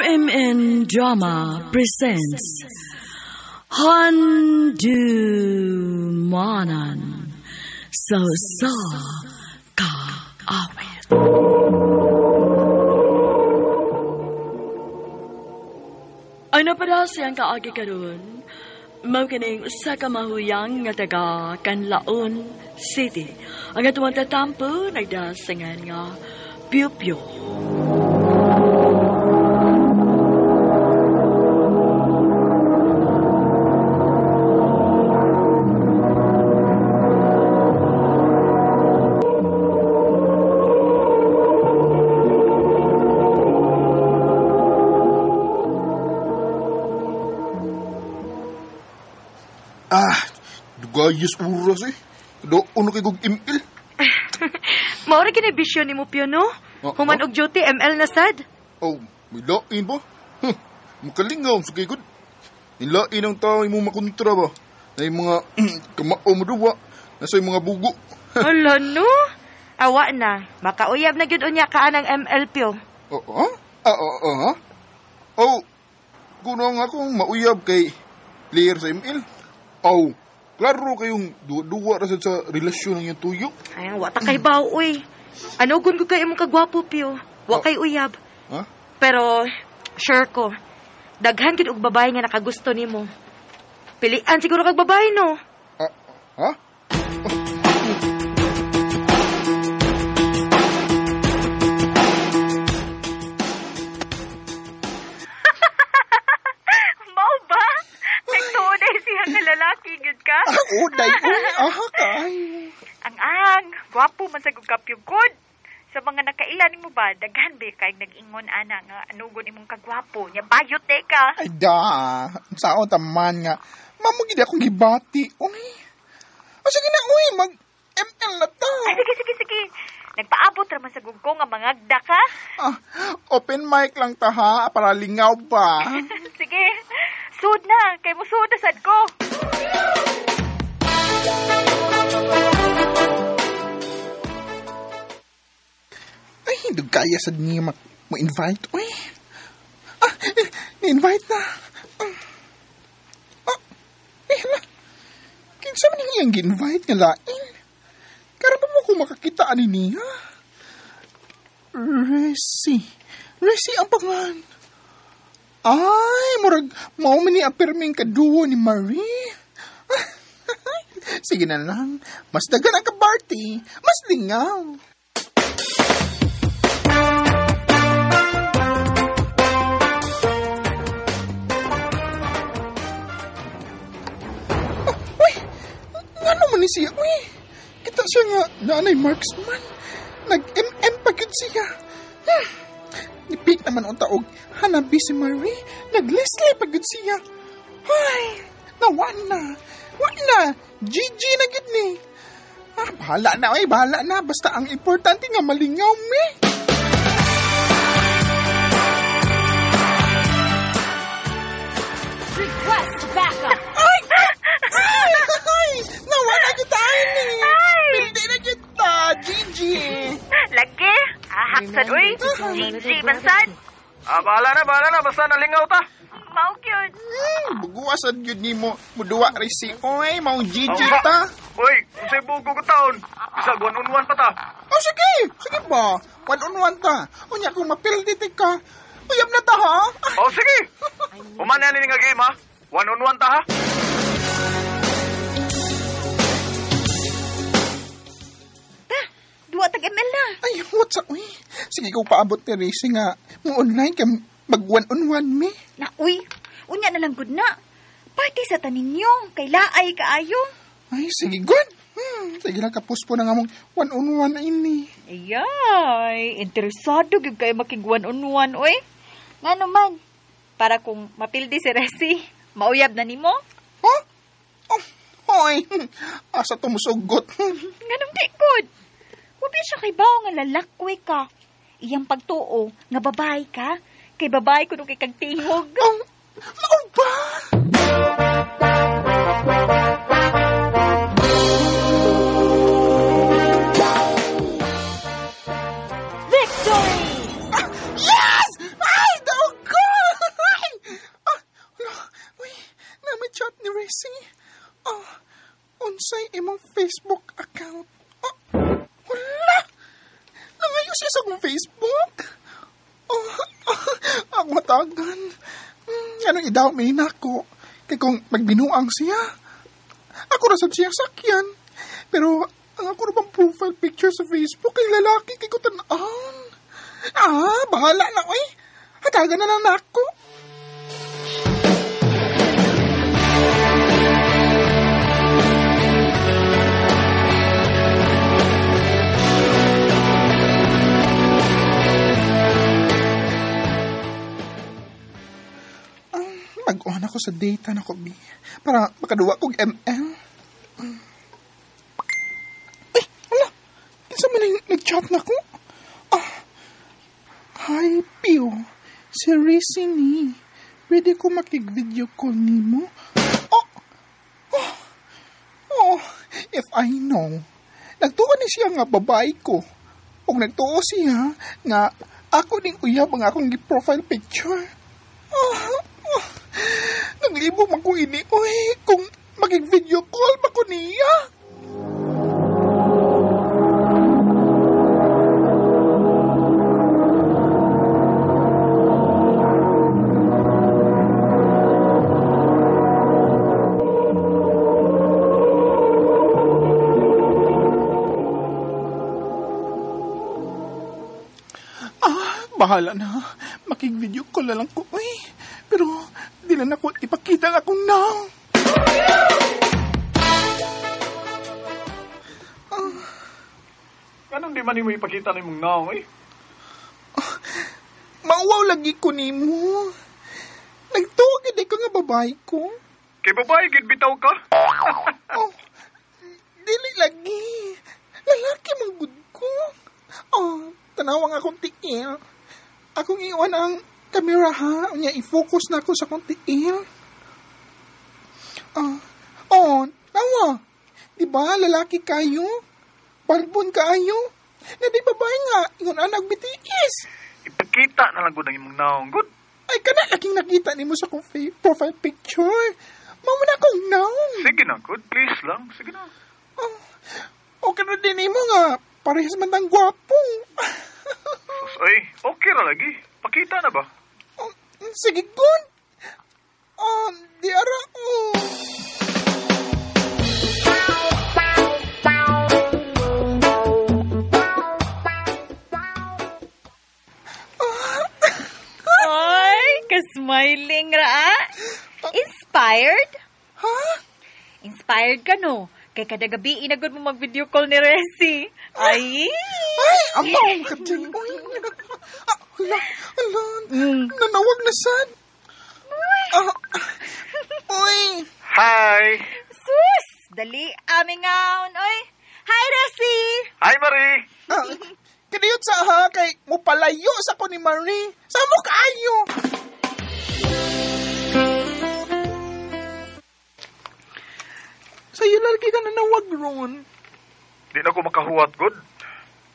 RMN Drama presents Handumanan sa Usa Ka Awit. Ang napada siyang kaagi karon, mao kining usa ka mahuyang nga taga Canlaon City. Ang atuang tatampo nagdasingan nga Piu-Piu. Ah, dugayas oras eh. Doon na kay kog ML. Maura kini bisyo ni mo Pio, no? Human og duty ML na sad. Oh, may lain ba? Huh, makalingaw sa kay gud. Ilain ang tao imong makontra ba? Na yung mga kamao mo duwa, nasa yung mga bugo. Hala no? Awa na. Makauyab na gyud unya ka anang ML Pio. Oo? Oo, ha? Oh, kuno nga akong mauyab kay player sa ML. Oh, klaro kayong duwa-duwa ra sad sa relasyon ng iyong tuyo. Ay, wa ta kay baw, uy. Ano gun ko kay imong kagwapo, Pio? Wa kay uyab. Ha? Pero, sure ko, daghan gid og babae nga nakagusto nimo. Pilian siguro kag babae, no? Ha? Mao ba? Nagtuo na siya nga lalaki, gyud ka? Oo, day, uy, aha kay. Ang, gwapo man sa gugapyo good. Sa mga nakailan mo ba, daghan ba kay nag-ingon ana nga anugon imong kagwapo, nya bayot te ka. Ay da, saon taman nga. Mamo gid akong gibati, uy. O sige na, uy, mag ML na ta. Ay sige sige. Nagpaabot ra man sa gugko nga mangagda ka. Ah, open mic lang ta ha, para lingaw ba. Sige. Sud na, kay mo sud na sad ko. Ay, hindi kaya sad niya mo-invite. Uy. Ah, ni-invite na. Ah, eh, hala. Kinsa man iyang gi-invite nga lain? Karon pa mo ko makakita ani niya. Resi. Resi ang pangan. Ay, murag mao man ni apirming kaduo ni Marie. Sige na lang. Mas daghan ang kabarty. Mas lingaw. Oh, uy! Ngano man ni siya? Uy! Kita siya nga naanay marksman. Nag-MM pa gyud siya. Nipik naman unta og hanabi si Marie. Nag-Leslie pa gyud siya. Ay! Nawa na. Wa na. GG na gyud ni. Ah, bahala na, oy, bahala na. Basta ang importante nga malingaw mi. Request backup! Ay! Ay! Ay! Nawa na kita, ani. Pildi na kita, GG. Lagi, ahaksan uy. GG man sad. Ah, bahala na. Basta nalingaw ta. Mao gyud. Buguasan gyud nimo muduwa resi. Oy, maong GG ta. Uy, unsay bugo ko taon? Bisag 1 on 1 pa ta. Oh, sige. Sige ba? 1 on 1 ta. Unya kung mapildi ka, uyab na ta, ha? Oh, sige. Human na ni nga game, ha? 1 on 1 ta, ha? Ta, duwa tag ML na. Ay, what's up, uy? Sige, kung paabot ni Resi nga, mo online ka mag 1 on 1 mi. Na, uy, unya na lang gud na. Party sa tanin ninyo, kay laay kaayo. Ay, sige, good. Sige lang, kapos po na nga mong 1 on 1 ini. Ayay, interesado gyud kay makig 1 on 1, uy. Ngano man, para kung mapildi si Resi, mauyab na nimo? Huh? Oh, hoy, asa tumusugot. Nganong di good? Wabi siya kay bawo nga lalakwe ka. Iyang pagtuo nga babae ka, kay babae kuno kay kag tingog. Oh, mao ba? Victory! Ah, yes! Ay, daog ko! Facebook account. Oh, wala! Nangayo siya sa akong Facebook. Oh, ako matagan. Anong idaw may nako? Kaya kung magbinuang siya, ako rasad siya sakyan. Pero ang ako na bang profile picture sa Facebook kay lalaki kay ko tan-an. Ah, bahala na, oy. Hatagan na lang nako. Mag-on ako sa data na ko, B. Para makaduwa kog ML. Ay, hala. Kinsa man yung nag-chat na ko? Ah, hi, Pio. Si Rizzy ni. Pwede ko makig-video call nimo? Oh, oh, oh, if I know. Nagtuo ni siya nga babae ko. O nagtuo siya nga ako ning uyab ang akong profile picture. Oh, oh. Naglibo man ko ini, oy, kung magig-video call ba ko niya? Ah, bahala na. Makig-video call na lang ko, oy. Pero di na ako ipakita ang akong naong. Anong di man mo ipakita na imong naong, eh? Mauwaw lagi ko nimo. Nagtuo gid ko nga babae ko. Kay babae, gid bitaw ka? Oh, dili lagi. Lalaki man gud ko. Oh, tanawa nga akong tiil. Akong iwan ang camera ha. Unya, i-focus na ako sa akong tiil. Ah, oh, tawa. Di ba, lalaki kayo? Balbon kayo? Na di babae nga, ingon anak BTS. Ipakita na lang gud ang imong naong, good. Ay, kana laking nakita nimo sa akong profile picture. Mao na akong naong. Sige na, good. Please lang. Sige na. Oh, okay na din nimo nga. Parehas man tang gwapo. Sus, ay, okay ra lagi. Pakita na ba? Oh, sige, good. Oh, di ara, oh. Oy, ka-smiling ra, ah. Inspired? Ha? Inspired ka, no? Kay kada gabi, inagod mo mag-video call ni Resi. Ay! Ay, amaw ka dyan. Uy, ah, hala, hala. Nanawag na sad. Ah, uy. Hi! Sus! Dali, aming ngaon, oy. Hi, Resi! Hi, Marie! Ah, kiniyot sa ha, kay mupalayo sa ko ni Marie. Sa mo kaayo. Sa'yo lagi ka nanawag ron. Di na ako makahuwat, good.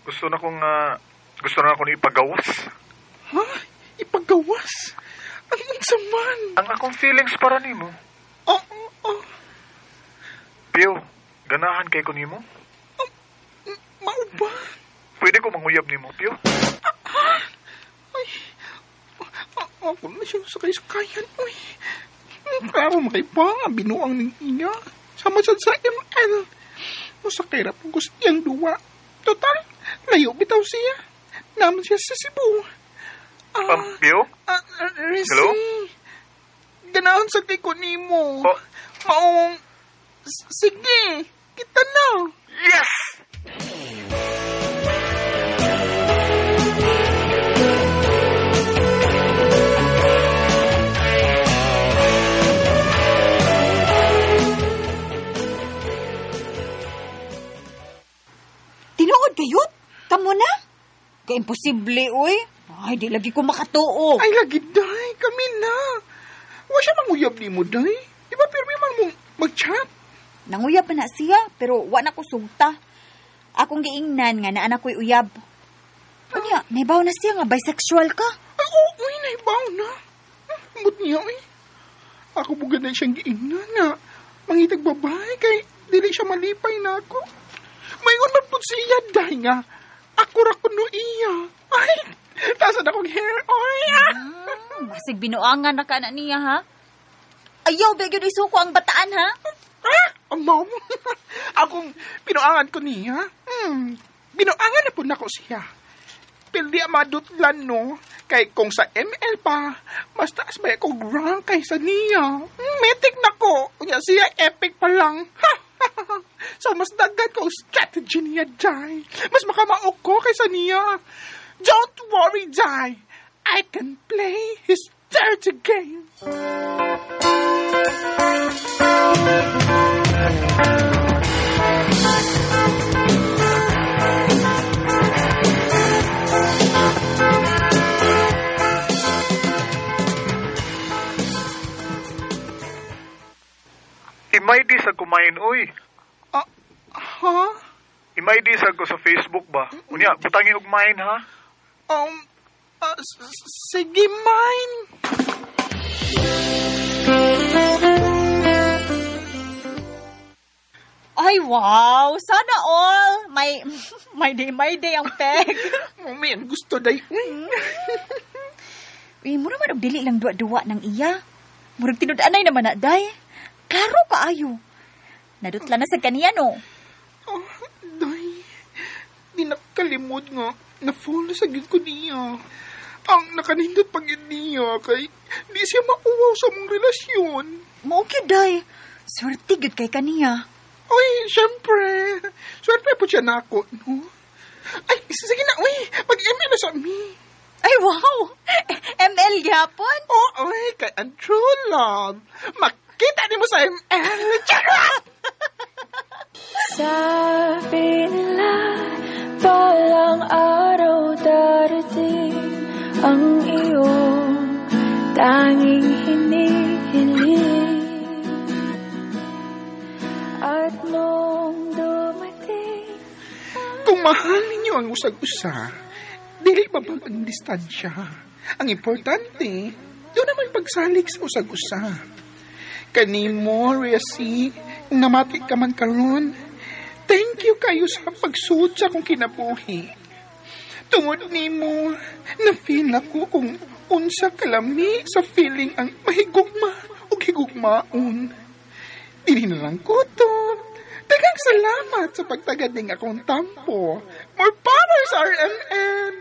Gusto na akong, gusto na ako ni ipagawas. Ha? Ipagawas? Ang unsa man? Ang akong feelings para nimo. Oh, oh, oh. Pio, ganahan kay ko nimo? Mao ba? Pwede ko manguyab nimo, Pio? Ay, ako na siya sakay-sakayan. Uy, klaro makaipa, binuang ning iya. Sama sad sa ML. Musakay ra po gusto iyang duwa. Total, layo bitaw siya. Naman siya sa Cebu. Pio? Resi. Hello? Ganahan sa kay ko nimo. Oh. Maong, sige, kita na. Yes! Tinuod kayot? Kamo na? Ka-imposible, uy. Ay, di lagi ko makatuo. Ay, lagi, day. Kami na. Wa siya manguyab ni mo, day. Di ba, pirmi man mong mag-chat? Nanguyab pa na siya, pero wa na ko sugta. Akong giingnan nga na anak ko'y uyab. Unya, naibaw na siya nga bisexual ka. Ay, oo, uy, naibaw na. Ambot niya, uy. Ako bugad na siyang giingnan nga mangitag babae kay Dili siya malipay na ako. Mayngon man po siya, day nga. Ako ra kuno iya. Ay, tasan akong hair oil. Masig binuangan na ka na niya, ha? Ayaw, bigyan isuko ang bataan, ha? Ah, ma'am. Akong binuangan ko niya. Binuangan na po nako siya. Pero di madutlan, no? Kay kung sa ML pa, mas taas ba akong rank kaysa niya. Mythic na ko. Unya siya epic pa lang. So, mas daghan ko strategy niya, Jai. Mas makamaok ko kaysa niya. Don't worry, Jai. I can play his dirty game. Imay di sa kumain, uy. Ha? Imay di sa ko sa Facebook ba? Unya, butangi og mine, ha? Sige, mine. Ay, wow! Sana all! May, my day ang peg. Mami, ang gusto day. Uy, mura man og dili lang duwa-duwa ng iya. Murag tinud-anay naman na, day. Klaro kaayo. Nadutla na sa kaniya, no? Oh, day. Di nakalimot nga. Na-follow sa gid ko niya. Ang nakanindot pag yun niya kay di siya mauwaw sa mong relasyon. Mao gyud, day. Swerte gyud kay kaniya. Uy, syempre. Swerte po siya na ako, no? Ay, sige na, uy. Mag-ML na sa mi. Ay, wow! ML gyapon? Oo, uy, kay ang true love. Makita ni mo sa ML. Charot! Sabi nila, balang araw darating ang iyong tanging hinihiling. At nung dumating Kung mahal ninyo ang usag-usa, dili babag ang distansya. Ang importante, doon naman pagsalig sa usag-usa. Kanimo, Rhea C, kung namati ka man karon, thank you kayo sa pagsuot sa akong kinabuhi. Tungod nimo, na-feel ako kung unsa kalami sa feeling ang mahigugma o higugmaon. Dili na lang ko to. Daghang salamat sa pagtagad ning akong tampo. More power sa RMN!